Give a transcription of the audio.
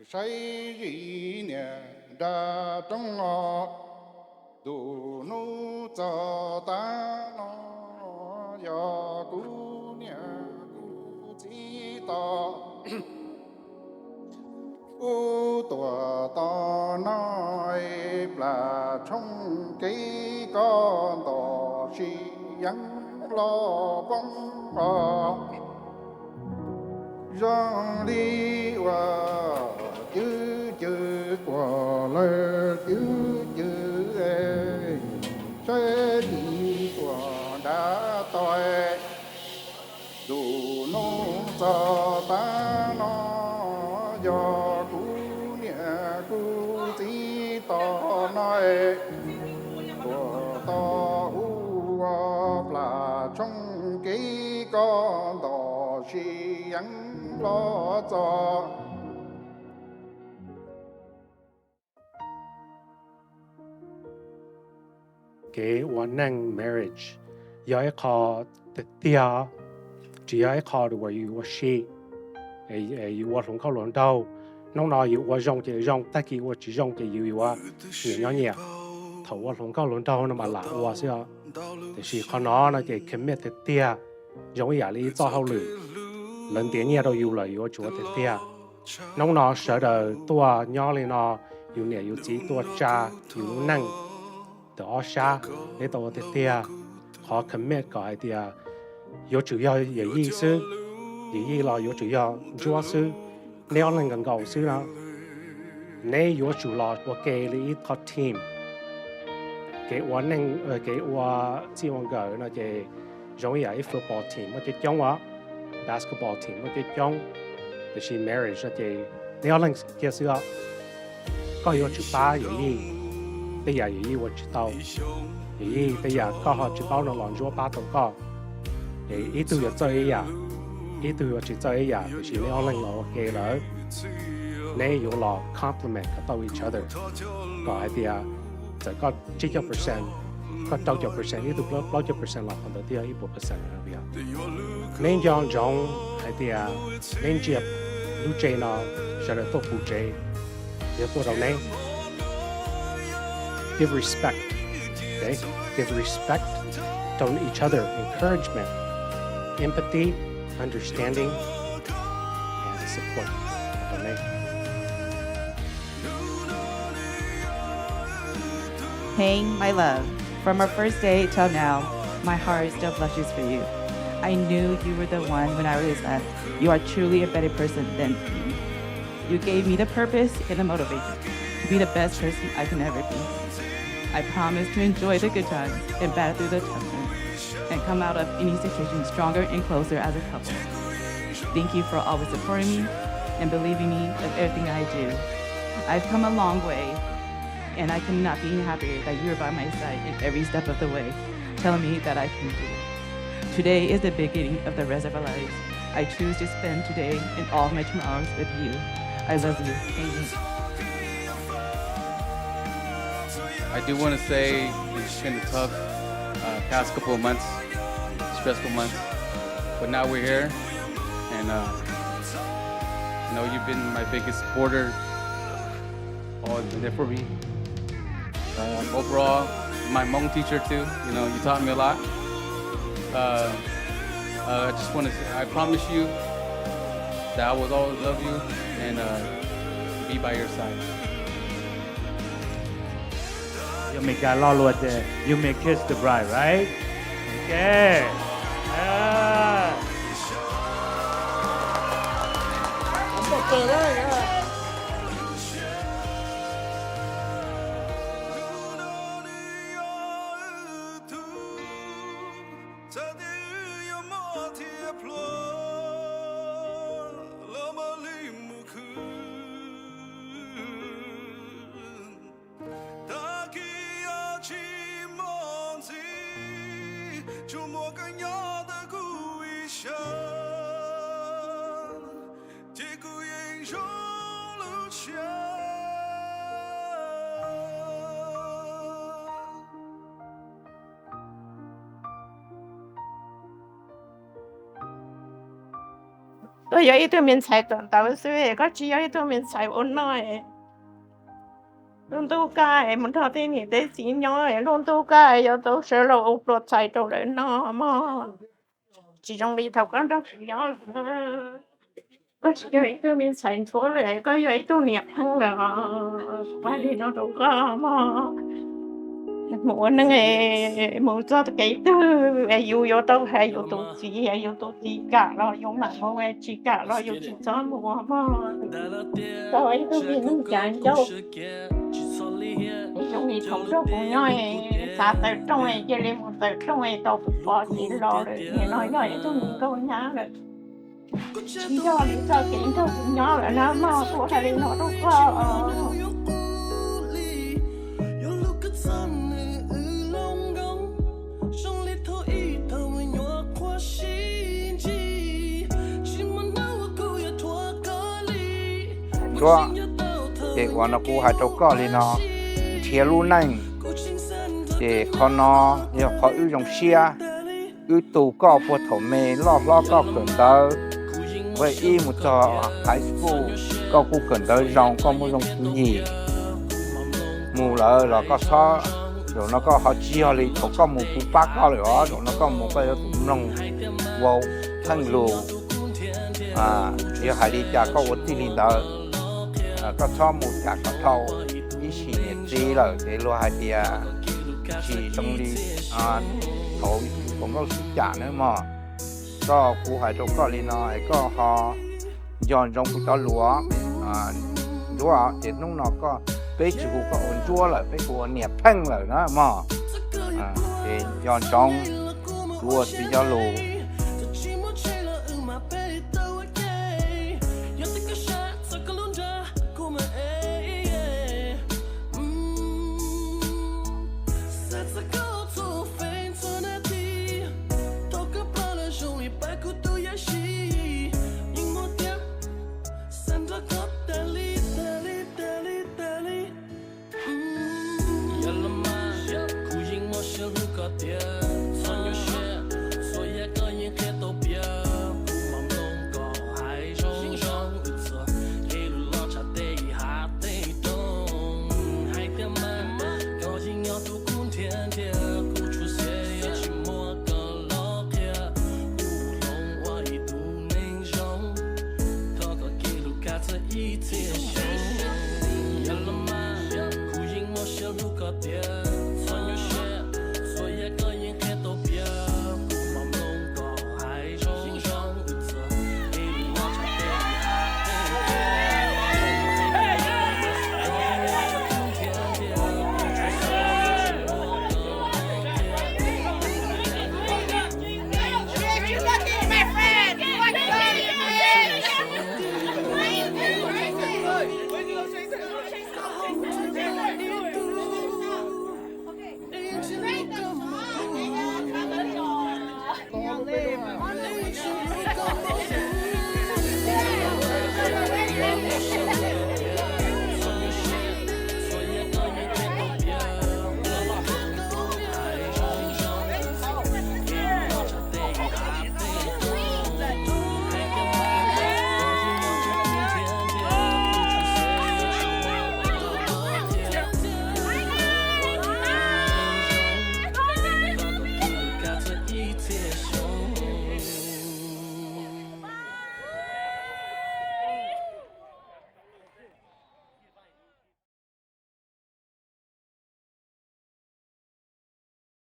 Saib zim niam nram roob os, ntu hnub txog tav no, yog kuv niam kuv txiv tos. Ub, tuam tos no, plam tshoob kev koj ntom sib yeev los poob os. Zoo li uas cwj cwj kuam lawm cwj cwj, saib tis tuam nrad tod. Ntu hnub txog tav no, yog kuv niam kuv txiv tos no, tuam tos ub, plam tshoob kev koj ntom sib yeev los txog. Kev ua neej, marriage, yog ib qho tiag tiag, tsis yog ib qho uas yus ua si, yus ua hluas nkauj hluas nraug. Hnub no yus ua zoo ces zoo, tag kis ua tsis zoo ces yus yuav nyias nyob nyias. Thaum ua hluas nkauj hluas nraug no mas lam ua xwb os. Tiam sis qhov no no ces commit tiag tiag, zoo ib yam li ib txoj hauj lwm, lawv ntiav nyiaj rau yus lawm yuav tsum ua tiag tiag. Hnub no sawv daws tuaj nyob li no, yus niam yus txiv tuaj tsa yus lub neej. Tawm ob sab, neb tau ua tiag tiag. Qhov commit kom hais tias yuav tsum yog yawm yij xwb, yawm yij los yuav tsum yog ntsuab xwb, neb ob leeg nkaus nkaus xwb no, neb yuav tsum los ua ke li ib qho team. Kev ua neej, kev ua txij ua nkawm no ces zoo ib yam ib football team muaj coob coob os, basketball team muaj coob coob, tiam sis marriage no ces neb ob leeg kiag xwb os. Koj yuav tsum pab yawm yij tej yam yawm yij ua tsis tau, yawm yij tej yam koj ho tsis paub no los ntsuab pab tau koj. Es ib tug yuav txawj ib yam, ib tug yuav tsis txawj ib yam, tiam sis neb ob leeg los ua ke lawm, neb yuav los complement kom tau each other. Kom hais tias txawm koj tsib caug percent, koj rau caum percent, ib tug plaub caug percent los qhov ntawd twb yog ib puas percent lawm. Neb nco ntsoov hais tias neb ntsia lub tsev no, sawv daws tuaj puv tsev, yog tuaj rau neb. Give respect, okay? Give respect to each other, encouragement, empathy, understanding, and support. Amen. Hey, my love. From our first day till now, my heart still blushes for you. I knew you were the one when I realized that you are truly a better person than me. You gave me the purpose and the motivation to be the best person I can ever be. I promise to enjoy the good times and battle through the tough times and come out of any situation stronger and closer as a couple. Thank you for always supporting me and believing me with everything I do. I've come a long way, and I could not be happier that you are by my side in every step of the way, telling me that I can do it. Today is the beginning of the rest of our lives. I choose to spend today and all of my tomorrows with you. I love you. Amen. I do want to say it's been a tough uh, past couple of months, stressful months, but now we're here, and uh, you know you've been my biggest supporter, always been there for me. Um, overall, my Hmong teacher too. You know, you taught me a lot. Uh, uh, I just want to say, I promise you that I will always love you and uh, be by your side. Yog Meskas lo lus tias you may kiss the bride, right? Okay. Tag kis yog tsis muaj ntxiv, tsuas muaj koj nyob ntawm kuv ib sab, ces kuv yeej zoo Koj yog ib tug me ntxhais tawm ntawv xwb, koj tsis yog ib tug me ntxhais ua no. Lub ntuj kaj es mus nrog tej niam tej txiv nyob, lub ntuj kaj es yuav tau sawv los ua pluas txhais rau lawv noj mog. Tsis zoo li thaum koj nrog kuv nyob lawm. Koj tsis yog ib tug me ntxhais ntsuab lawm, koj yog ib tug niam pheej lawm. Kuv hais li no rau koj mog. Mus ua neej, mus txog kev twg es yus yuav tau hais yus tus txiv, yus tus txiv kam los yus mam mus, tsis kam los yus tsis txhob mus mog. Koj ib tug me neeg cav ncauj, zoo li thaum nrog kuv nyob, xav tawm rooj cia li mus tawm rooj tau tus pom txiv los lawm. Nim no yog ib tug me nkauj nyab lawm, tsis yog li txoj kev nrog kuv nyob lawm na mog, kuv hais li no rau koj. Ntsuab, ces uas no kuv hais rau koj li no, nrhiav lub neej, ces qhov no yog qhov wb zoo siab. Wb tu koj puag thaum me loj hlob koj kawm ntawv, ua ib mus txog high school, koj kuj kawm ntawv zoo, koj muaj zoo tswv yim. Mus lawm los koj txhob, zaum no koj ho tsis yog li thaum koj mus kuv pab koj lawm os, zaum no koj mus koj yuav tsum mloog ua pheej lus. Yog hais li cas koj ua txij li ntawd, koj txhob mus cas kom dhau. Ib sim niam txiv lawm ces luag hais tias tsis zoo li thaum yus tus hluas nkauj sib cam na mog. Koj, kuv hais rau koj li no es koj ho nco ntsoov kuv cov lus, Ntsuab, ces hnub no koj, peb tsis hu koj ua Ntsuab lawm, peb hu ua niam pheej lawm na mog. Ces nco ntsoov kuv ua txiv cov lus. Yog los mas, kuv yeej muaj siab hlub koj tiag, txhob nyuaj siab, txhua yam koj yeej qhia tau piav, kuv mam mloog koj hais zoo zoo, wb txhua kev lus los tshaj tej hav tej roob, hais tias mas, koj yeej nyob tus kub nrhiav nrhiav, kuv tshua xav yog tsis muaj koj los qhia, kuv hloov ua ib tug neeg zoo, thov koj kev lus kaj txog ib txhia xyoo. Yog los mas, kuv yeej muaj siab hlub koj tiag,